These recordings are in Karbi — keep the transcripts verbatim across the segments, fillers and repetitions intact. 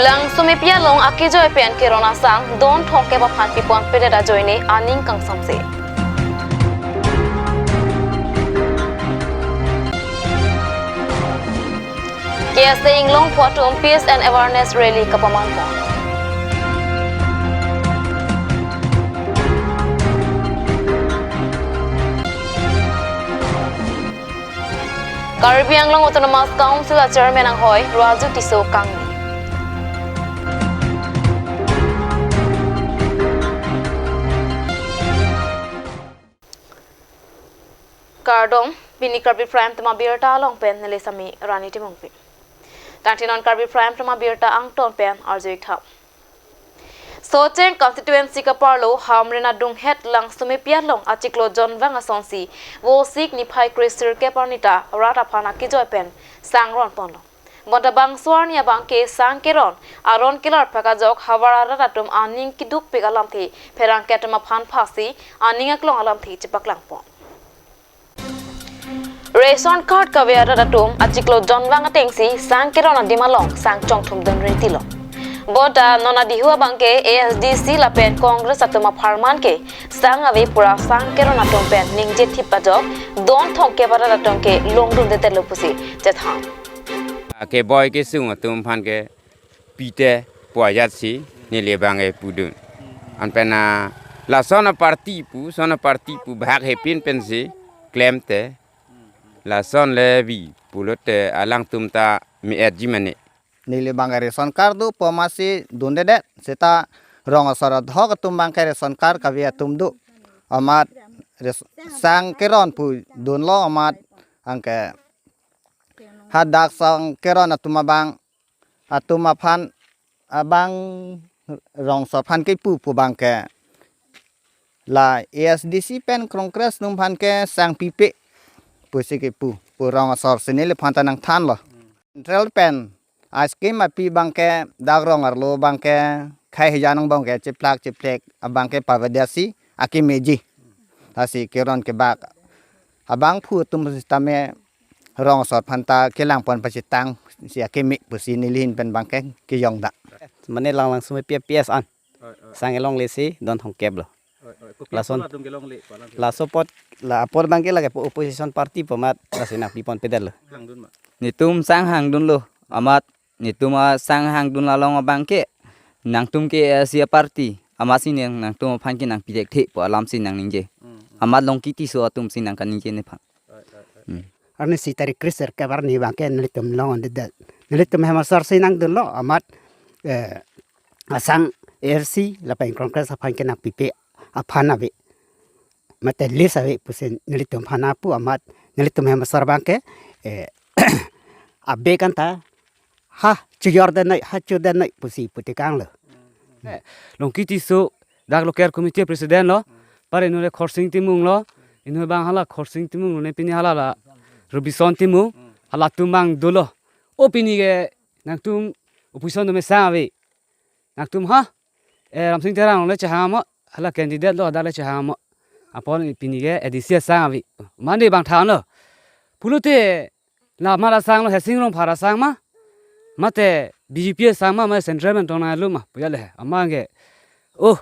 Langsomepi along akejoi pen keron asang don thomkep aphan pipon pedet ajoine aning kangsamse. K S A Inglongpho atum Peace and Awareness Rally kapamanpon. Karbi Anglong Autonomous Council a Chairman anghoi Raju Tisso kangni. Kardom, pini Karbi Prime Time abirta along pen neli Sami Rani Timungpi. Tangte non Karbi Prime Time abirta angton pen arju-ik tha. Socheng constituency kaparlo Hamren adunghet Langsomepi along achiklo jonvang asonsi Vosik niphai kre-sirkep arni ta rat aphan akejoi pen sang ronponlo. Bonta bangso arni abangke sang keron aron kelar phak ajok havar arat atum aning kedukpik alamthe pherangke atum aphan phasi aning aklong alamthe chepaklangpon. Ration card kave arat atum achiklo jonvang atengsi sang keron adim along sang chongthum dun rinti lo. Bonta non adihu abangke A S D C lapen Congress atum apharman ke sang ave pura sang keron atum pen ningje thip ajok don thomkep arat atum ke longdundetlo pusi chethan. Keboi kesung atum aphan ke pite pu ajatsi neli abang e pudun. Anpen a lason a party pu, son a party pu bhag hepin pensi klemte. Lason le vi pulote alangtum ta me-etji mane. Neli abang e ration card do pu amatsi dundedet, seta rong asor adhok atum abangke ration card kave atum do. Amat res-, sang keron pu dunlo amat anke hadak sang keron atum abang atum aphan abang rong asor aphan kepu pu abangke la A S D C pen Congress atum aphan ke sang pipe pusi kepu pu rong asor si neliphan ta nangthanlo. Central pen a scheme api abangke dak rong arlo abangke khei hejan angbong ke chiplak chiplek abangke pavedetsi akemeji. Lasi keron kebak abangphu atum sitame rong asor aphan ta kelangpon pachitang si akeme pusi neli ahin pen abangke kejongda. Mane lang Langsomepi P S an. Oi, oi. Sang elonglesi don thomkep lo. Oi, oi. Kopi lason atum kelongle, kolang ke. Laso apot, la apot abangke lake po-, opposition party pu amat lasi nangpipon pedetlo. Hangdun ma? Netum sang hangdunlo. Amat netum asang hangdun along abangke nangtum ke, eh, si a party amatsi nang, nangtum aphan ke nangpi thekthe pu alamsi nangningje. Hmm, hmm. Amat Longki Tisso atumsi nangkaningje nephan. Right, right, right. Hmm. Arni isi tarik kre-sirkep arni abangke nelitum longdundedet. Nelitum hem asor si nangdunlo amat, eh, asang A R C lapen Congress aphan ke nangpipe aphan ave. Mate list ave pusi nelitum aphan apu amat nelitum hem asor abangke, eh, abe kanta ha chojordet noi, ha chodet noi pusi putekanglo. Eh, Longki Tisso dak local committee president lo, par inut le Khorsing Timung lo, inut abang hala Khorsing Timung lo ne pini hala la Robison Timung, halatum abang dolo. O pini ke nangtum opposition atum asang ave. Nangtum ha, eh, Ramsing Terang le chehang mo, hala candidate lo dak le chehang mo. Apot pini ke A D C asang ave. Mane abang thanlo. Pulote la amat asang lo Hesing Rongphar asang ma, mate B J P asang ma, mate central pen tongnanglo ma pu ajat le amat ke, oh,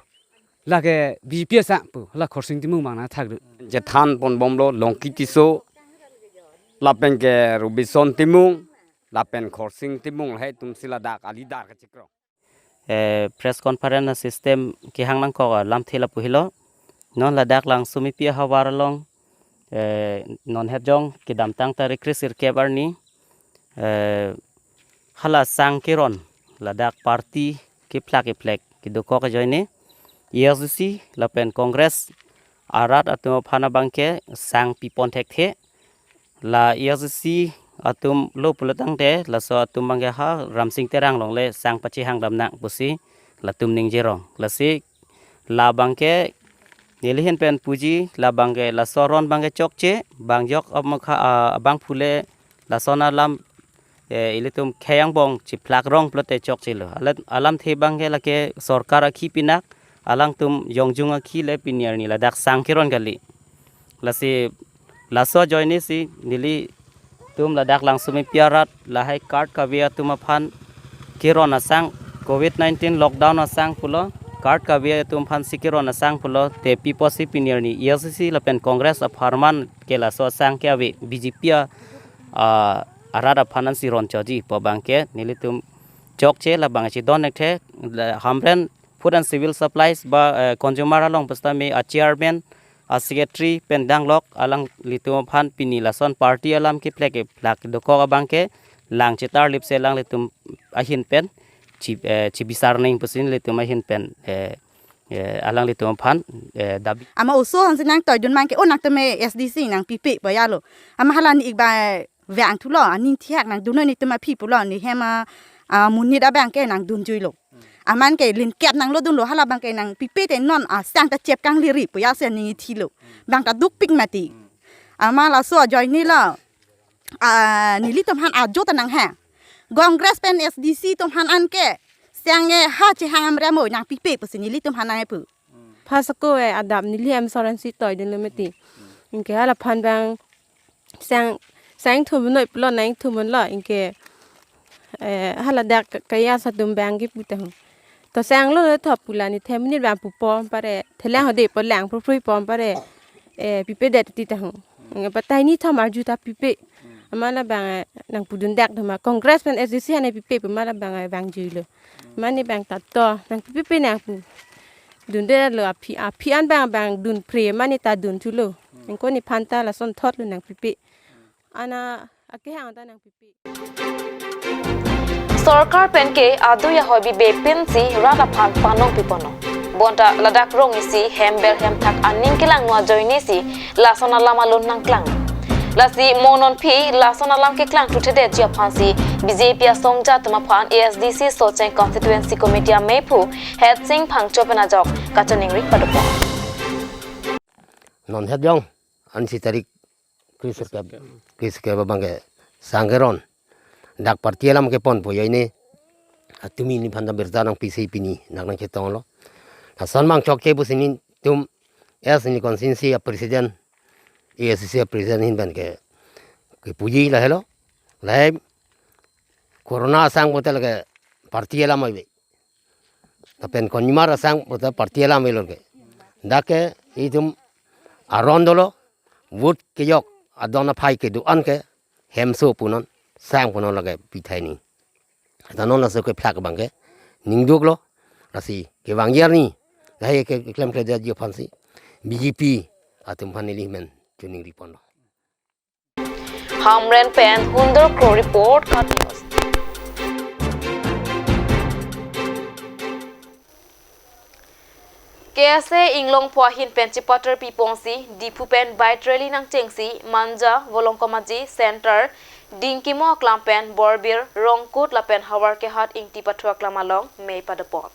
lake B J P asang pu la Khorsing Timung abang nangthakdun. Chethanponbomlo Longki Tisso lapen ke Robison Timung lapen Khorsing Timung lahei atumsi ladak a leader kachikrong. Eh, press conference a system kehang nangkok alamthe lapu helo. Non ladak Langsomepi ahavar along, eh, non het jong kedamtang tarik kre-sirkep arni, eh, hala sang keron ladak party keplak keplek kedokok ajoine A S D C lapen Congress arat atum aphan abangke sang pipon thekthe. La A S D C atum lo pulotangte laso atum abangke ha Ramsing Terang along le sang pachehang damnang pusi latum ningjerong. Lasi la abangke neli ahin pen puji, la abangke laso aron abangke chokche, bang jok amokha, ah, abangphu le lason alam, eh, ilitum khei angbong chiplak rong pulote chokchelo. Alam, alamthe abangke lake sorkar akhi pinak, alangtum jongjung akhi le pini arni ladak sang keron kali. Lasi laso ajoine si nelitum ladak Langsomepi arat lahei card kave atum aphan keron asang Covid nineteen lockdown asang pulo, card kave atum aphan si keron asang pulo, te pi pusi pini arni A I C C lapen Congress apharman ke laso asang ke ave, B J P a, a, arat aphan an si ron choji pu abang ke nelitum chokche labang si don ekthe, la Hamren Food and Civil Supplies ba, eh, Consumer along pasitame a chairman, a secretary pen danglok alanglitum aphan pini lason party alam keplek keplak dokok abang ke lang chetar lipsi alanglitum ahin pen chi, eh, chibisar ning pusi nelitum ahin pen, eh, eh, alanglitum aphan, eh, dabi. Ama oso hansi nangtoidun abang ke, o nangtum S D C nangpipe pu ya lo. Ama hala ni ik ba vang thulo, aning thihak nangdun noi netum aphi pulo, ne hem a, a, monit abang ke nangdunjuilo. Aman ke linkep nanglo dunlo, hala abang ke nangpipe te non asang ta chep kangli ri pu ya si ning thilo. Bang ta dukpik mati. Ama laso ajoine lo, a, nelitum aphan ajo ta nanghang. Congress pen S D C atum aphan an ke sang e ha chehang amremo nangpipe pusi nelitum aphan nangpu. Phasako e adap neli hem soran si toidunlo mati. Anke hala aphan bang sang, sang thum noi pulo nang thum lo anke, eh, hala dak ka-, kaya sa dum bang ke pu tahun. To sang lo thop pula ni them ni bang pu pom pare, thelang hode po lang pru pru pom pare, eh, pipe det ti tahun. Anke patai ni thom arju ta pipe. Ama labang, eh, nangpudun dak thoma Congress pen S D C hane pipe pu ama labang, eh, bang juilo. Mane bang ta to nangpipe nangpu. Dundelo aphi, aphi an bang bang dun phre mane ta dun thulo. Anke nephan ta lason thotlo nangpipe. Ana akehang ta nangpipe. Sorkar pen ke adui ahoi bibe pensi rat aphan panong piponlo. Bonta ladak rong isi hem ber hem thak aning kelangno ajoine si lason alam alun nangklang. Lasi mo non aphi lason alam keklangthu thedetji aphansi B J P asongja atum aphan A S D C Socheng Constituency Committee amephu Hetsing Phangcho pen ajok kachiningri padopon. Non het jong ansi tarik kris ke, kris ke abang ke sang keron. Dak party alam kepon pu ajoine. Atumi nephan ta birta nangpisi pini nang nangchetonglo. Lason bang chokche pusi netum S ni constituency a president, A S C a president ahin pen ke, kepuji lahelo. Lahai corona asang pulote lake party alam ave. Lapen konjumar asang pulote party alam avelo ke. Dak ke itum aron dolo, vote kejok adon aphai kedo-an ke hemso punon, sang punon lake pithai ni. Ta non laso kephlak abang ke ningduklo, lasi kevang arni lahai ke klemkledetji aphansi B J P atum aphan neli men chiningri ponlo. Hamren pen Hundor Kro report, Khat News. K S A Inglongpo ahin pen chepatar piponsi Diphu pen bike rally nangchengsi Manja, Volongkom Aji, Center, Dingkimo aklam pen Borbir, Rongkut lapen Howraghat Ingti Pathu aklam along mei padopon.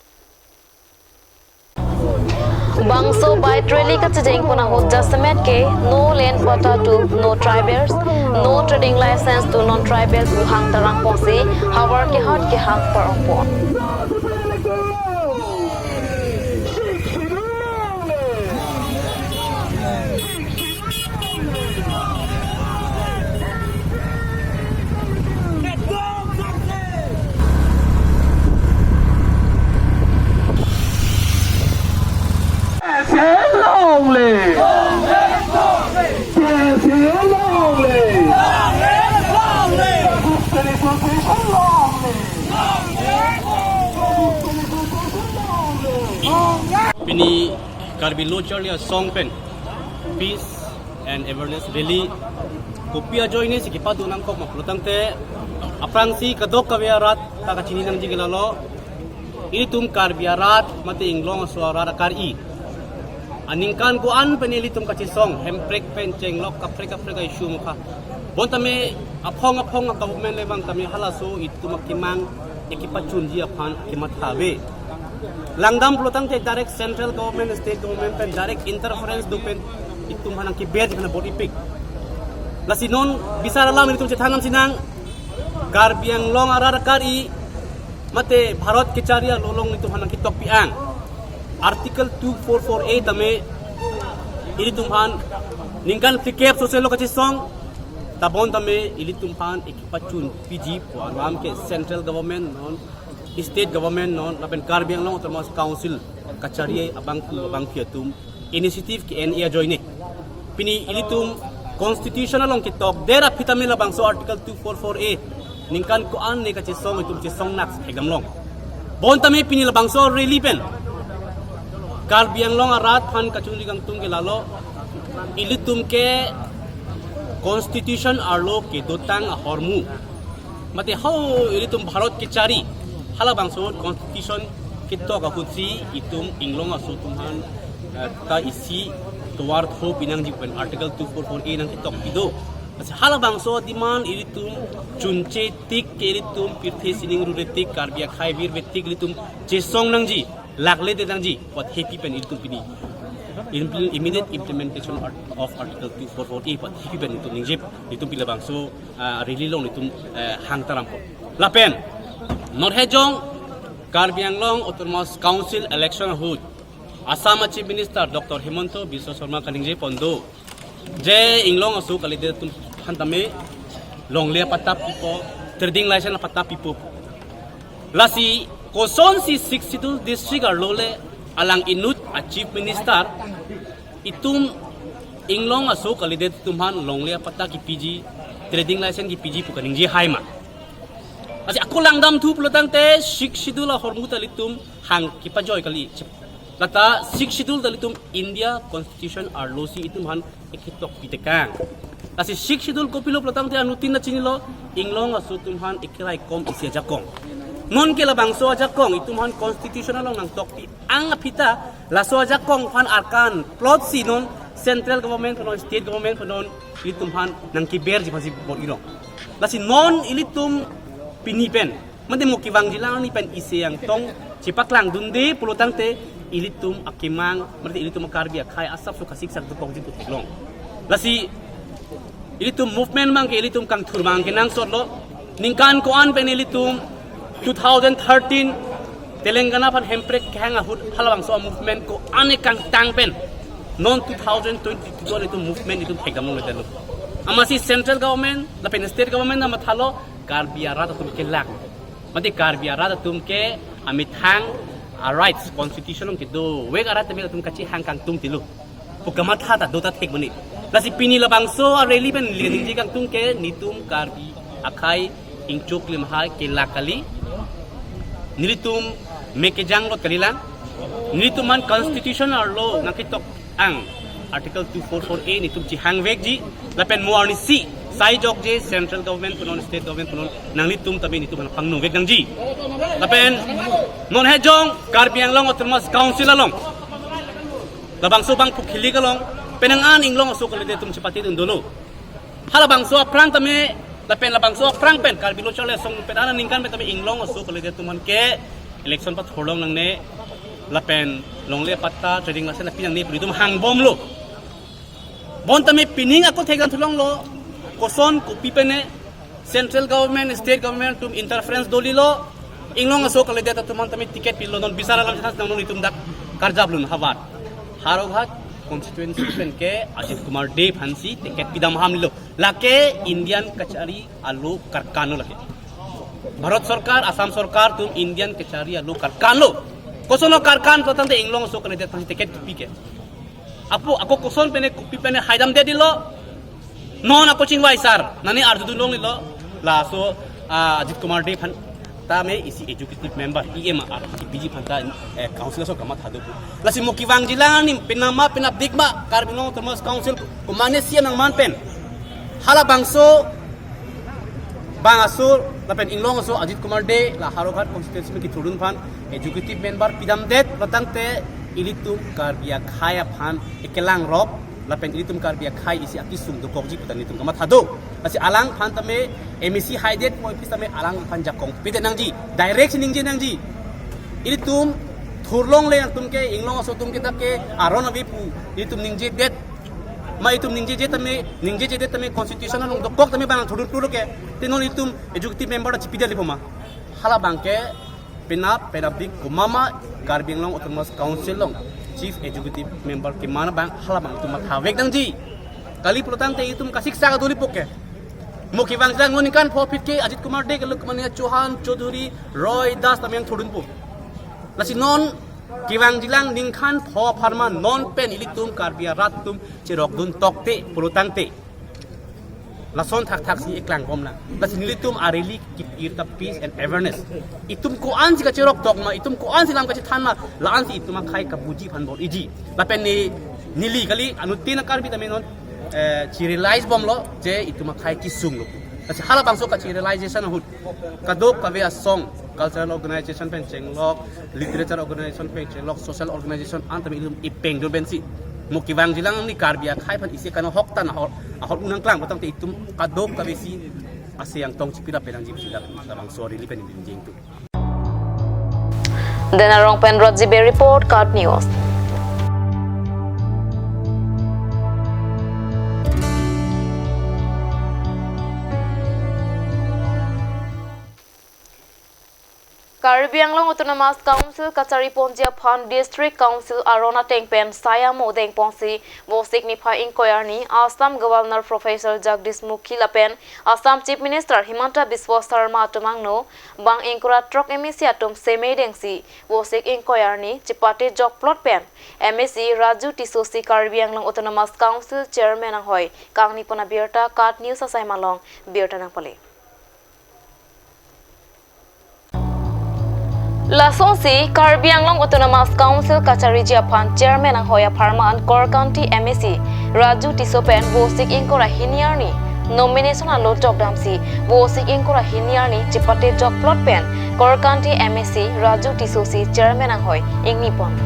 Bangso bike rally kachejeng pon ahut jasemet ke no land patta to no tribals, no trading license to non tribals pu hang tarang ponsi Howraghat kehang parong pon. Long live! Long live! Long live! Pini Karbi Lo Charli Asong pen peace and awareness rally kopi ajoine si kepado nangkok ma pulotangte aphrangsi kadokave arat ta kachini nangji ke lalo, ilitum Karbi arat mate inglong aso arat akar-i aningkan ko-an pen ilitum kachesong Hemprek pen chenglok kaprek kaprek a-issue mukha. Bonta me aphong aphong a-government le abang tame halaso itum akemang ekepachunji aphan kematha ave. Langdam pulotangte direct central government, state government pen direct interference do pen itum aphan nangkebet aphan bor-ipik. Lasi non bisar alam itum chethan nangsinang, Karbi Anglong arat akar-i mate Bharat kechari along itum aphan nangketok pi-ang. Article two four four A tame ilitum aphan ningkan phlikep soselo kachesong, ta bonta me ilitum aphan ekepachunpiji pu alam ke central government non State government non lapen Karbi Anglong Autonomous Council kachari abang abangpi atum initiative ke-en ajoine. Pini ilitum constitution along ketok der aphi tame labangso Article two four four A ningkan ko-an ne kachesong itum chesong nak si thekdamlong. Bonta me pini labangso rally pen Karbi Anglong arat aphan kachingri kangtung ke lalo, ilitum ke constitution arlo kedotang ahormu. Mate ho ilitum Bharat kechari, halabangso constitution ketok ahutsi itum inglong aso atum aphan, eh, ta isi tovar tho pinangji pen Article two four four A nangketok pido. Masi halabangso demand ilitum chunche tik ke ilitum pirthe sining rure tik Karbi akhei virve tik ilitum chesong nangji, lakle de nangji, pu athepi pen ilitum pini impl-, immediate implementation art-, of Article two four four A pu athepi pen ilitum ningje, ilitum pini labangso, ah, rally along ilitum, eh, hang tarampo. Lapen non hejong Karbi Anglong Autonomous Council election ahut Assam a Chief Minister Doctor Himanta Biswa Sarma kaningje pon do, je inglong aso kalidet atum aphan tame longle apatta pipo, trading license apatta pipo. Lasi kosonsi Sixth Schedule district arlo le alang inut a Chief Minister itum inglong aso kalidet atum aphan longle apatta kipiji, trading license kipiji pu kaningje hai ma? Lasi ako langdamthu pulotangte Sixth Schedule ahormu ta ilitum hang kepajoi kali. Lata Sixth Schedule ta ilitum India Constitution arlosi itum aphan eketok pitekang. Lasi Sixth Schedule kopilo pulotangte anuttin ta chinilo, inglong aso atum aphan ekeraikom isi ajakong. Non ke labangso ajakong itum aphan constitution along nangtokpi ang aphi ta laso ajakong aphan arkan plotsi non central government pu non state government pu non ilitum aphan nangkeberji aphansi bor-irong. Lasi non ilitum pini pen mate mo kevangji lang arni pen isi angtong chepaklangdunde pulotangte ilitum akemang, mate ilitum a Karbi akhei asapso kasiksak dokokji pu theklong. Lasi ilitum movement abang ke ilitum kangthur abang ke nangsotlo. Ningkan ko-an pen ilitum two thousand thirteen Telangana aphan hemprek kehang ahut halabangso movement ko-an kangtang pen non two thousand twenty-two ilitum movement itum thekdamlongledetlo. Amatsi central government lapen state government ta mathalo Karbi arat atum kelak, mate Karbi arat atum ke amethang a rights constitution along kedovek arat tame atum kachehang kangtung tilo pu kamatha ta do ta thek mani. Lasi pini labangso a rally pen neli ningje kangtung ke nelitum Karbi akhei ingchuklim hai kelak kali. Nelitum me kejang lot kalilang. Nelitum aphan constitution arlo nangketok ang Article two four four A nelitum chehangvekji. Lapen mo arnisi sai jokje central government pu non state government pu non nanglitum tame nelitum aphan pangnuvek nangji. Lapen non hejong Karbi Anglong Autonomous Council along labangso abang pu khili kalong penang an inglong aso kalidet atum chepatedun dolo. Halabangso aphrang tame lapen labangso aphrang pen Karbi Lo Charli Asong pen ana ningkan pen tame inglong aso kalidet atum aphan ke election pathorlong nangne lapen longle apatta trading license pinangne pu itum hangbomlo. Bonta me pining ako thegan thulonglo, koson kopi pene central government, state government atum interference dolilo, inglong aso kalidet atum aphan tame ticket pilo, non bisar alam chans nang non itum dak karjap lun havar. Howraghat constituency pen ke Ajit Kumar Dey aphansi ticket pidam hamlo. Lake Indian kachari alo karkan lo lake. Bharat Sarkar, Assam Sarkar atum Indian kachari alo karkan lo. Koson lo karkan pulotangte inglong aso kalidet aphan ticket kipi ke. Apo ako koson pene kopi pene haidamdedetlo. Non ako chingvai sar, nani arjudun longlelo. Laso, ah, Ajit Kumar Dey aphan tame isi executive member, E M R, P G aphan ta, eh, council aso kamatha do pu. Lasi mo kevangji lang arni penama penapdik ma Karbi Anglong Autonomous Council komane C M nangman pen halabangso abang aso lapen inglong aso Ajit Kumar Dey la Howraghat constituency me kithurdun aphan executive member pidamdet pulotangte ilitum Karbi akhei aphan ekelangrop lapen ilitum Karbi akhei isi akesung dokokji pu ta nelitum kamatha do. Lasi alangphan tame M A C haidet mo office tame alangphan jakong pidet nangji, direct si ningje nangji. Ilitum thurlongle atum ke, inglong aso atum ke dak ke aron ave pu ilitum ningjedet. Ma itum ningjeje tame, ningjejedet tame constitution along dokok tame bang thurdun turo ke. Te non itum executive member ta chipidet lipo ma? Halabang ke penap penapdik komama Karbi Anglong Autonomous Council along Chief Executive Member kemana abang halabang itum mathavek nangji. Kali pulotangte itum kasiksak dolipo ke. Mo kevangjilang non ningkan pho aphi ke Ajit Kumar Dey, Aloke Kumar Chauhan, Chaudhary, Roy Das tame nangthurdunpo. Lasi non kevangjilang ningkan pho apharman non pen ilitum Karbi arat atum cherokdun tokte pulotangte lason thakthaksi eklang bomnang. Lasi nelitum a-rally kipir ta peace and awareness. Itum ko-ansi kacherok tok ma, itum ko-ansi lam kachethan ma, la-ansi itum akhei kabuji aphan bor-iji. Lapen ne neli kali, anuttin a-Karbi tame non, eh, chi-realize bomlo je itum akhei kesunglo. Lasi halabangso kachi-realization ahut kadokave asong, cultural organization pen chenglok, literature organization pen chenglok, social organization an tame ilitum ipengdun pensi mo kevangjilang ni Karbi akhei aphan isi kano hok tan ahol, ahol unang klang pulotangte itum kadokavesi ase yang tong chipira penang jip sida labangso rally pen injing tu. Dena Rongpen Rojibir report, KAT News. Karbi Anglong Autonomous Council kachari ponji aphan District Council aron ateng pen saya mo dengponsi Vosik niphai ingkoi arni Assam Governor Professor Jagdish Mukhi lapen Assam Chief Minister Himanta Biswa Sarma atum angno bang ingkoi ra throk M A C atum semei dengsi Vosik ingkoi arni chepate jokplot pen M A C Raju Tisso si Karbi Anglong Autonomous Council Chairman anghoi kangni pon abirta KAT News asai malong birta nangpale. Lasonsi Karbi Anglong Autonomous Council kachariji aphan Chairman anghoi apharman Korkanthi M A C Raju Tisso pen Vosik ingkoi ra hini arni nomination alo jokdamsi Vosik ingkoi ra hini arni chepate jokplot pen Korkanthi M A C Raju Tisso si Chairman anghoi ingni pon.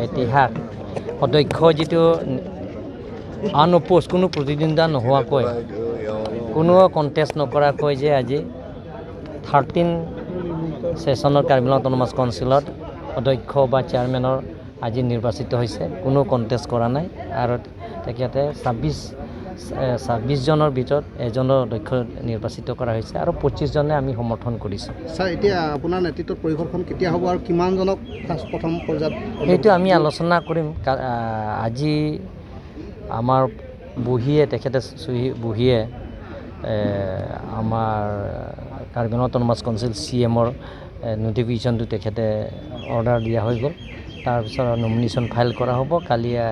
এতিহাস অধ্যক্ষ যিটো আনঅপ'জ, কোনো প্ৰতিদ্বন্দ্বিতা নোহোৱাকৈ, কোনো কণ্টেষ্ট নকৰাকৈ যে আজি থাৰ্টিন ছেছনৰ কাৰ্বি আংলং অট'নমাছ কাউন্সিলত অধ্যক্ষ বা চেয়াৰমেনৰ আজি নিৰ্বাচিত হৈছে, কোনো কণ্টেষ্ট কৰা নাই। আৰু তেখেতে ছাব্বিছ, এ, ছাব্বিছজনৰ ভিতৰত এজনৰ অধ্যক্ষ নিৰ্বাচিত কৰা হৈছে আৰু পঁচিছজনে আমি সমৰ্থন কৰিছোঁ। ছাৰ, এতিয়া আপোনাৰ নেতৃত্বত পৰিষদখন কেতিয়া হ'ব আৰু কিমানজনক ফাৰ্ষ্ট, প্ৰথম পৰ্যায়ত? সেইটো আমি আলোচনা কৰিম। কা-, আ, আজি আমাৰ বহীয়ে, তেখেতে চহী বহীয়ে, এ, আমাৰ কাৰ্বি আংলং অট'নমাছ কাউন্সিল চি এমৰ, এ, নটিফিকেশ্যনটো তেখেতে অৰ্ডাৰ দিয়া হৈ গ'ল। তাৰপিছত নমিনেশ্যন ফাইল কৰা হ'ব। কালি, এ,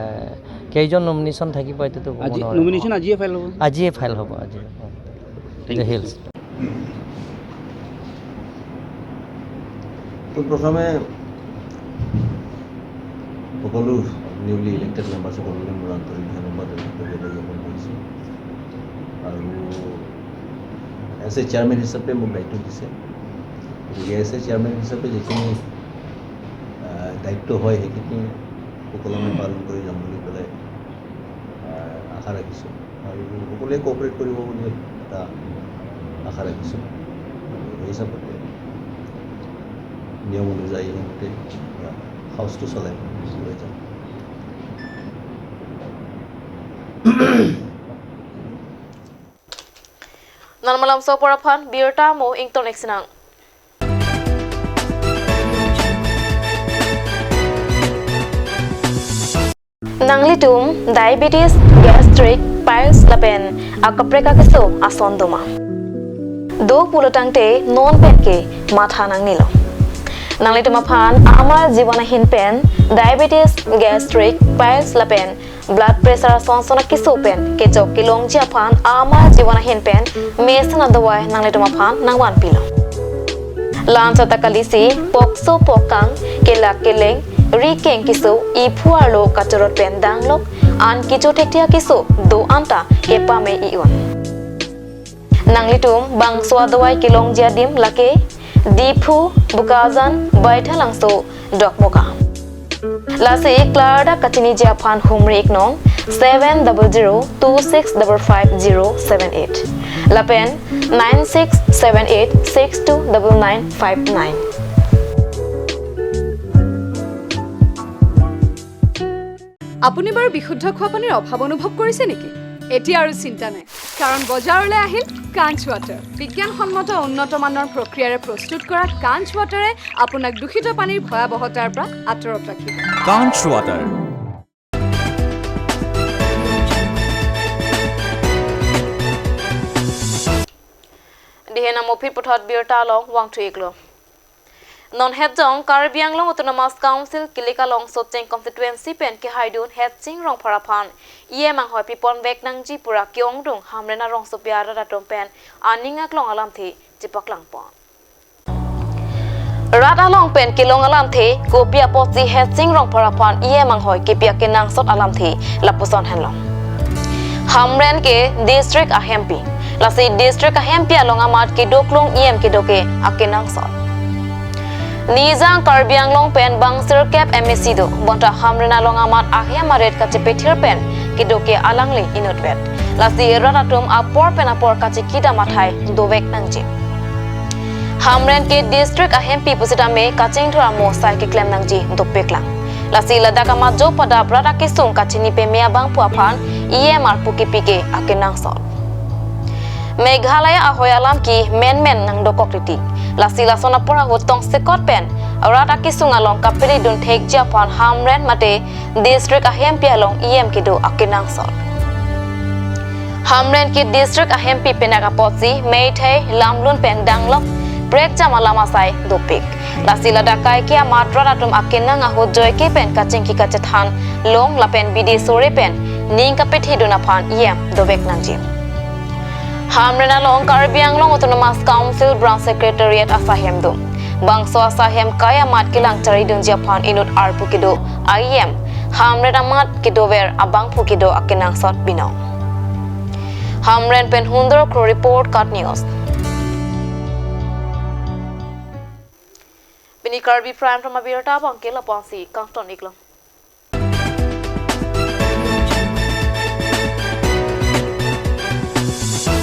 কেইজন নমিনেশ্যন থাকিব, এইটোতো ক'ব আজি নোৱাৰোঁ। নমিনেশ্যন আজিয়ে ফাইল হ'ব? আজিয়ে ফাইল হ'ব, আজি। Thank you. জয় হিন্দ। তো প্ৰথমে সকলো নিউলি ইলেক্টেড মেম্বাৰছ সকলোলৈ মোৰ আন্তৰিক ধন্যবাদ আৰু কৃতজ্ঞতা জ্ঞাপন কৰিছোঁ। আৰু এজ এ চেয়াৰমেন হিচাপে মোক দায়িত্ব দিছে, গতিকে এজ এ চেয়াৰমেন হিচাপে যিখিনি, আহ, দায়িত্ব হয়, সেইখিনি সুকলমে পালন কৰি যাম বুলি পেলাই, আহ, আশা ৰাখিছোঁ। আৰু সকলোৱে কোঅপাৰেট কৰিব বুলি এটা আশা ৰাখিছোঁ। সেই হিচাপতে নিয়ম অনুযায়ী সেইমতে হাউচটো চলাই লৈ যাম। Non malam sopor aphan birta mo ington eksinang. Nanglitum diabetes, gastric, piles lapen akaprek akeso ason doma? Do pulotangte non penke matha nangnelo. Nanglitum aphan Amar Jeevan ahin pen diabetes, gastric, piles lapen blood pressure ason son akeso pen kechok kelongji aphan Amar Jeevan ahin pen mesen adawai nanglitum aphan nangvanpilo. La-anchot ta kalisi pokso pokang, kelak keleng, ri keng keso, iphu arlo kachorot pen danglok, an kecho thekthe akeso do-an ta kepame i-un. Nanglitum bangso adawai kelongji adim lake Diphu, Bokajan, Baithalangso, Dokmoka. Lasi klardak kachiniji aphan humri iknong, seven double zero two six double five zero seven eight lapen nine six seven eight six two double nine five nine. আপুনি বাৰু বিশুদ্ধ খোৱা পানীৰ অভাৱ অনুভৱ কৰিছে নেকি? এতিয়া আৰু চিন্তা নাই, কাৰণ বজাৰলৈ আহিল কাঞ্চ ৱাটাৰ। বিজ্ঞানসন্মত উন্নত মানৰ প্ৰক্ৰিয়াৰে প্ৰস্তুত কৰা কাঞ্চ ৱাটাৰে আপোনাক দূষিত পানীৰ ভয়াৱহতাৰ পৰা আঁতৰত ৰাখিব। কাঞ্চ water. Dihen amophit puthot birta along vangthu-iklo. Non hetjong Karbi Anglong Autonomous Council kilik along Socheng constituency pen kehaidun Hetsing Rongphar aphan E M anghoi pipon vek nangji pura ke-ongdung Hamren arongsopi arat atum pen aning aklong alamthe chepaklangpon. Rat along pen kelong alamthe, kopi apotsi Hetsing Rongphar aphan E M anghoi kepi akenangsot alamthe lapuson henlo. Hamren ke district ahempi, lasi district ahempi along amat kedoklong E M kedo ke akenangsot. Nijang Karbi Anglong pen bang sirkep M A C do, bonta Hamren along amat ahem arit kachepethir pen kedo ke alangli inutvet. Lasi rat atum apor pen apor kachekidam athai dovek nangji. Hamren ke district ahempi pusitame kachingthur amo sai keklem nangji dopiklang. Lasi ladak amat jo padap rat akesung kachini peme abangphu aphan E M arpu kepi ke akenangsot. Meghalaya ahoi alam ke menmen nangdokok riti. Lasi lason apor ahut tongsekot pen rat akesung along kapele dunthekji aphan Hamren mate district ahempi along E M kedo akenangsot. Hamren ke district ahempi penak apotsi meithai lamlun pen danglok prekjam alam asai dopik. Lasi ladak kaike amat rat atum akenang ahut joike pen kachingki kachethan long lapen bidi sore pen ning kapethidun aphan E M dovek nangji. Hamren along Karbi Anglong Autonomous Council Branch Secretariat asahem do. Bangso asahem kai amat kelang charidunji aphan inut arpu kedo E M Hamren amat kedover abangphu kedo akenangsot binong. Hamren pen Hundor Kro report, KAT News. Pini Karbi Prime Time abirta abang ke lapu-ansi kangton-iklo.